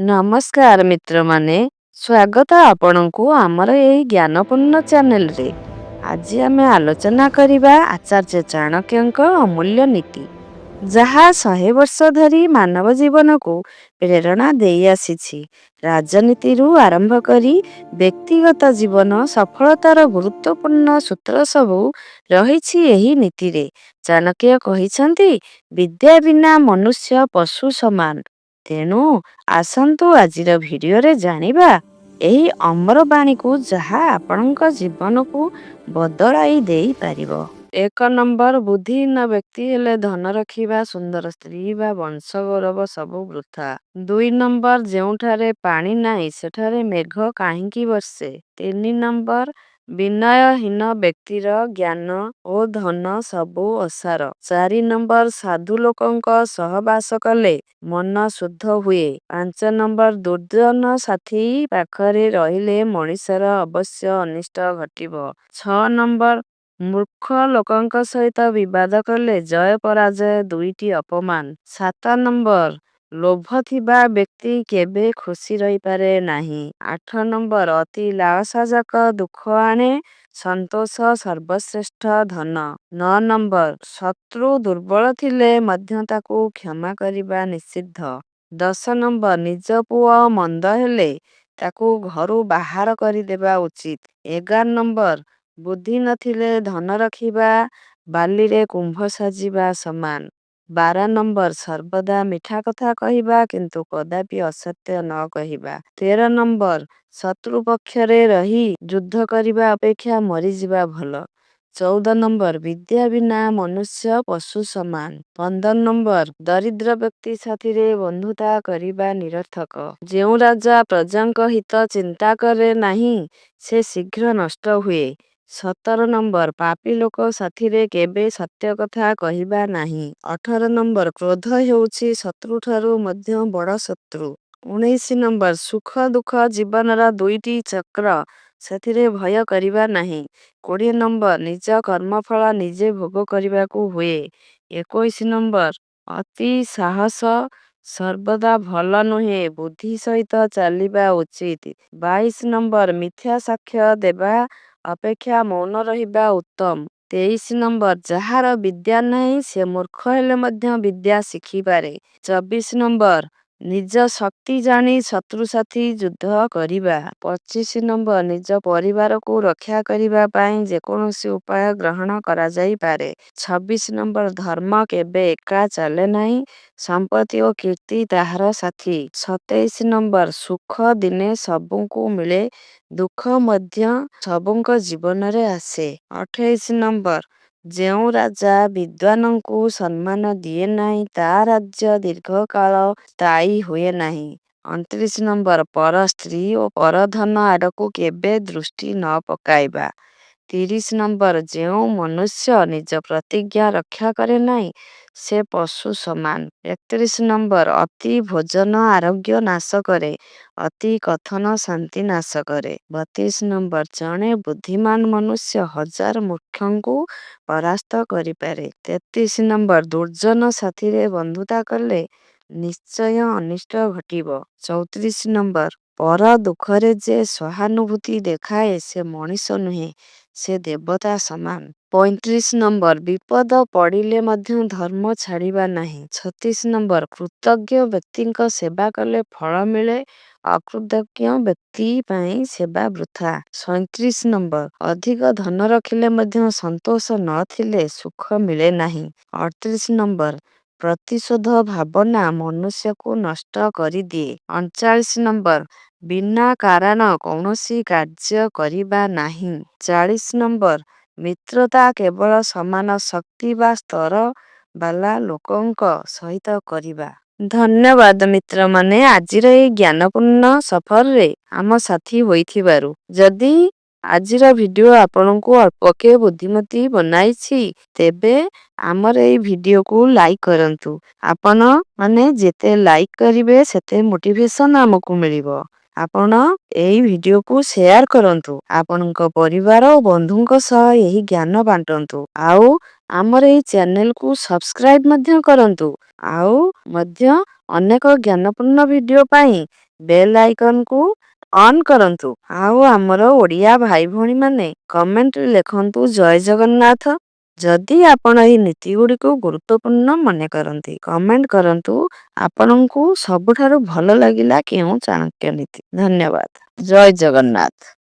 ନମସ୍କାର ମିତ୍ରମାନେ, ସ୍ୱାଗତ ଆପଣଙ୍କୁ ଆମର ଏହି ଜ୍ଞାନପୂର୍ଣ୍ଣ ଚ୍ୟାନେଲରେ। ଆଜି ଆମେ ଆଲୋଚନା କରିବା ଆଚାର୍ଯ୍ୟ ଚାଣକ୍ୟଙ୍କ ଅମୂଲ୍ୟ ନୀତି, ଯାହା 100 ବର୍ଷ ଧରି ମାନବ ଜୀବନକୁ ପ୍ରେରଣା ଦେଇଆସିଛି। ରାଜନୀତିରୁ ଆରମ୍ଭ କରି ବ୍ୟକ୍ତିଗତ ଜୀବନ ସଫଳତାର ଗୁରୁତ୍ୱପୂର୍ଣ୍ଣ ସୂତ୍ର ସବୁ ରହିଛି ଏହି ନୀତିରେ। ଚାଣକ୍ୟ କହିଛନ୍ତି, ବିଦ୍ୟା ବିନା ମନୁଷ୍ୟ ପଶୁ ସମାନ। ତେଣୁ ଆସନ୍ତୁ ଆଜିର ଭିଡିଓରେ ଜାଣିବା ଏହି ଅମର ବାଣୀକୁ, ଯାହା ଆପଣଙ୍କ ଜୀବନକୁ ବଦଳାଇ ଦେଇପାରିବ। 1 ନମ୍ବର, ବୁଦ୍ଧିହୀନ ବ୍ୟକ୍ତି ହେଲେ ଧନ ରଖିବା, ସୁନ୍ଦର ସ୍ତ୍ରୀ ବା ବଂଶ ଗୌରବ ସବୁ ବୃଥା। 2 ନମ୍ବର, ଯେଉଁଠାରେ ପାଣି ନାହିଁ ସେଠାରେ ମେଘ କାହିଁକି ବର୍ଷେ? 3 ନମ୍ବର, ବିନୟହୀନ ବ୍ୟକ୍ତିର ଜ୍ଞାନ ଓ ଧନ ସବୁ ଅସାର। 4 ନମ୍ବର, ସାଧୁ ଲୋକଙ୍କ ସହବାସ କଲେ ମନ ଶୁଦ୍ଧ ହୁଏ। 5 ନମ୍ବର, ଦୁର୍ଜନ ସାଥୀ ପାଖରେ ରହିଲେ ମଣିଷର ଅବଶ୍ୟ ଅନିଷ୍ଟ ଘଟିବ। 6 ନମ୍ବର, ମୂର୍ଖ ଲୋକଙ୍କ ସହିତ ବିବାଦ କଲେ ଜୟ ପରାଜୟ ଦୁଇଟି ଅପମାନ। 7 ନମ୍ବର, ଲୋଭ ଥିବା ବ୍ୟକ୍ତି କେବେ ଖୁସି ରହିପାରେ ନାହିଁ। 8 ନମ୍ବର, ଅତି ଲାଳସା ଦୁଃଖ ଆଣେ, ସନ୍ତୋଷ ସର୍ବଶ୍ରେଷ୍ଠ ଧନ। 9 ନମ୍ବର, ଶତ୍ରୁ ଦୁର୍ବଳ ଥିଲେ ମଧ୍ୟ ତାକୁ କ୍ଷମା କରିବା ନିଷିଦ୍ଧ। 10 ନମ୍ବର, ନିଜ ପୁଅ ମନ୍ଦ ହେଲେ ତାକୁ ଘରୁ ବାହାର କରିଦେବା ଉଚିତ। 11 ନମ୍ବର, ବୁଦ୍ଧି ନଥିଲେ ଧନ ରଖିବା ବାଲିରେ କୁମ୍ଭ ସାଜିବା ସମାନ। 12 ନମ୍ବର, ସର୍ବଦା ମିଠା କଥା କହିବା କିନ୍ତୁ କଦାପି ଅସତ୍ୟ ନ କହିବା। 13 ନମ୍ବର, ଶତ୍ରୁ ପକ୍ଷରେ ରହି ଯୁଦ୍ଧ କରିବା ଅପେକ୍ଷା ମରିଯିବା ଭଲ। 14 ନମ୍ବର, ବିଦ୍ୟା ବିନା ମନୁଷ୍ୟ ପଶୁ ସମାନ। 15 ନମ୍ବର, ଦରିଦ୍ର ବ୍ୟକ୍ତି ସାଥିରେ ବନ୍ଧୁତା କରିବା ନିରର୍ଥକ। ଯେଉଁ ରାଜା ପ୍ରଜାଙ୍କ ହିତ ଚିନ୍ତା କରେ ନାହିଁ, ସେ ଶୀଘ୍ର ନଷ୍ଟ ହୁଏ। 17 ନମ୍ବର, ପାପୀ ଲୋକ ସାଥିରେ କେବେ ସତ୍ୟ କଥା କହିବା ନାହିଁ। 18 ନମ୍ବର, କ୍ରୋଧ ହେଉଛି ଶତ୍ରୁଠାରୁ ମଧ୍ୟ ବଡ଼ ଶତ୍ରୁ। 19 ନମ୍ବର, ସୁଖ ଦୁଃଖ ଜୀବନର ଦୁଇଟି ଚକ୍ର, ସେଥିରେ ଭୟ କରିବା ନାହିଁ। 20 ନମ୍ବର, ନିଜ କର୍ମଫଳ ନିଜେ ଭୋଗ କରିବାକୁ ହୁଏ। 21 ନମ୍ବର, ଅତି ସାହସ ସର୍ବଦା ଭଲ ନୁହେଁ, ବୁଦ୍ଧି ସହିତ ଚାଲିବା ଉଚିତ। 22 ନମ୍ବର, ମିଥ୍ୟା ସାକ୍ଷ୍ୟ ଦେବା ଅପେକ୍ଷା ମୌନ ରହିବା ଉତ୍ତମ। 23 ନମ୍ବର, ଯାହାର ବିଦ୍ୟା ନାହିଁ ସେ ମୂର୍ଖ ହେଲେ ମଧ୍ୟ ବିଦ୍ୟା ଶିଖିପାରେ। 24 ନମ୍ବର, ନିଜ ଶକ୍ତି ଜାଣି ଶତ୍ରୁ ସାଥୀ ଯୁଦ୍ଧ କରିବା। 25 ନମ୍ବର, ନିଜ ପରିବାରକୁ ରକ୍ଷା କରିବା ପାଇଁ ଯେକୌଣସି ଉପାୟ ଗ୍ରହଣ କରାଯାଇପାରେ। 26 ନମ୍ବର, ଧର୍ମ କେବେ ଏକା ଚାଲେ ନାହିଁ, ସମ୍ପତ୍ତି ଓ କୀର୍ତ୍ତି ତାହାର ସାଥୀ। 27 ନମ୍ବର, ସୁଖ ଦିନେ ସବୁଙ୍କୁ ମିଳେ, ଦୁଃଖ ମଧ୍ୟ ସବୁଙ୍କ ଜୀବନରେ ଆସେ। 28 ନମ୍ବର, ଯେଉଁ ରାଜା ବିଦ୍ୱାନଙ୍କୁ ସମ୍ମାନ ଦିଏ ନାହିଁ, ତା ରାଜ୍ୟ ଦୀର୍ଘକାଳ ସ୍ଥାୟୀ ହୁଏ ନାହିଁ। 29 ନମ୍ବର, ପର ସ୍ତ୍ରୀ ଓ ପର ଧନ ଆଡ଼କୁ କେବେ ଦୃଷ୍ଟି ନ ପକାଇବା। 30 ନମ୍ବର, ଯେଉଁ ମନୁଷ୍ୟ ନିଜ ପ୍ରତିଜ୍ଞା ରକ୍ଷା କରେ ନାହିଁ, ସେ ପଶୁ ସମାନ। 31 ନମ୍ବର, ଅତି ଭୋଜନ ଆରୋଗ୍ୟ ନାଶ କରେ, ଅତି କଥନ ଶାନ୍ତି ନାଶ କରେ। 32 ନମ୍ବର, ଜଣେ ବୁଦ୍ଧିମାନ ମନୁଷ୍ୟ ହଜାର ମୂର୍ଖଙ୍କୁ ପରାସ୍ତ କରିପାରେ। 33 ନମ୍ବର, ଦୁର୍ଜନ ସାଥିରେ ବନ୍ଧୁତା କଲେ ନିଶ୍ଚୟ ଅନିଷ୍ଟ ଘଟିବ। 34 ନମ୍ବର, ପର ଦୁଃଖରେ ଯେ ସହାନୁଭୂତି ଦେଖାଏ ସେ ମଣିଷ ନୁହେଁ, ସେ ଦେବତା ସମାନ। 35 ନମ୍ବର, ବିପଦ ପଡ଼ିଲେ ମଧ୍ୟ ଧର୍ମ ଛାଡ଼ିବା ନାହିଁ। 36 ନମ୍ବର, କୃତଜ୍ଞ ବ୍ୟକ୍ତିଙ୍କ ସେବା କଲେ ଫଳ ମିଳେ, ଅକୃତଜ୍ଞ ବ୍ୟକ୍ତି ପାଇଁ ସେବା ବୃଥା। 37 ନମ୍ବର, ଅଧିକ ଧନ ରଖିଲେ ମଧ୍ୟ ସନ୍ତୋଷ ନ ଥିଲେ ସୁଖ ମିଳେ ନାହିଁ। 38 ନମ୍ବର, ପ୍ରତିଶୋଧ ଭାବନା ମନୁଷ୍ୟକୁ ନଷ୍ଟ କରିଦିଏ। 39 ନମ୍ବର, ବିନା କାରଣ କୌଣସି କାର୍ଯ୍ୟ କରିବା ନାହିଁ। 40 ନମ୍ବର, ମିତ୍ରତା କେବଳ ସମାନ ଶକ୍ତି ବା ସ୍ତର ବାଲା ଲୋକଙ୍କ ସହିତ କରିବା। ଧନ୍ୟବାଦ ମିତ୍ରମାନେ, ଆଜିର ଏହି ଜ୍ଞାନପୂର୍ଣ୍ଣ ସଫରରେ ଆମ ସାଥୀ ହୋଇଥିବାରୁ। ଯଦି ଆଜିର ଭିଡିଓ ଆପଣଙ୍କୁ ଅଳ୍ପକେ ବୁଦ୍ଧିମତୀ ବନାଇଛି, ତେବେ ଆମର ଏହି ଭିଡିଓକୁ ଲାଇକ୍ କରନ୍ତୁ। ଆପଣ ମାନେ ଯେତେ ଲାଇକ୍ କରିବେ, ସେତେ ମୋଟିଭେସନ ଆମକୁ ମିଳିବ। ଆପଣ ଏହି ଭିଡିଓକୁ ସେୟାର କରନ୍ତୁ, ଆପଣଙ୍କ ପରିବାର ଓ ବନ୍ଧୁଙ୍କ ସହ ଏହି ଜ୍ଞାନ ବାଣ୍ଟନ୍ତୁ ଆଉ ଆମର ଏହି ଚ୍ୟାନେଲକୁ ସବସ୍କ୍ରାଇବ ମଧ୍ୟ କରନ୍ତୁ। ଆଉ ମଧ୍ୟ ଅନେକ ଜ୍ଞାନପୂର୍ଣ୍ଣ ଭିଡିଓ ପାଇଁ ବେଲ୍ ଆଇକନକୁ ଅନ୍ କରନ୍ତୁ। ଆଉ ଆମର ଓଡ଼ିଆ ଭାଇ ଭଉଣୀମାନେ କମେଣ୍ଟରେ ଲେଖନ୍ତୁ ଜୟ ଜଗନ୍ନାଥ, ଯଦି ଆପଣ ଏହି ନୀତି ଗୁଡ଼ିକୁ ଗୁରୁତ୍ୱପୂର୍ଣ୍ଣ ମନେ କରନ୍ତି। କମେଣ୍ଟ କରନ୍ତୁ ଆପଣଙ୍କୁ ସବୁଠାରୁ ଭଲ ଲାଗିଲା କେଉଁ ଚାଣକ୍ୟ ନୀତି। ଧନ୍ୟବାଦ। ଜୟ ଜଗନ୍ନାଥ।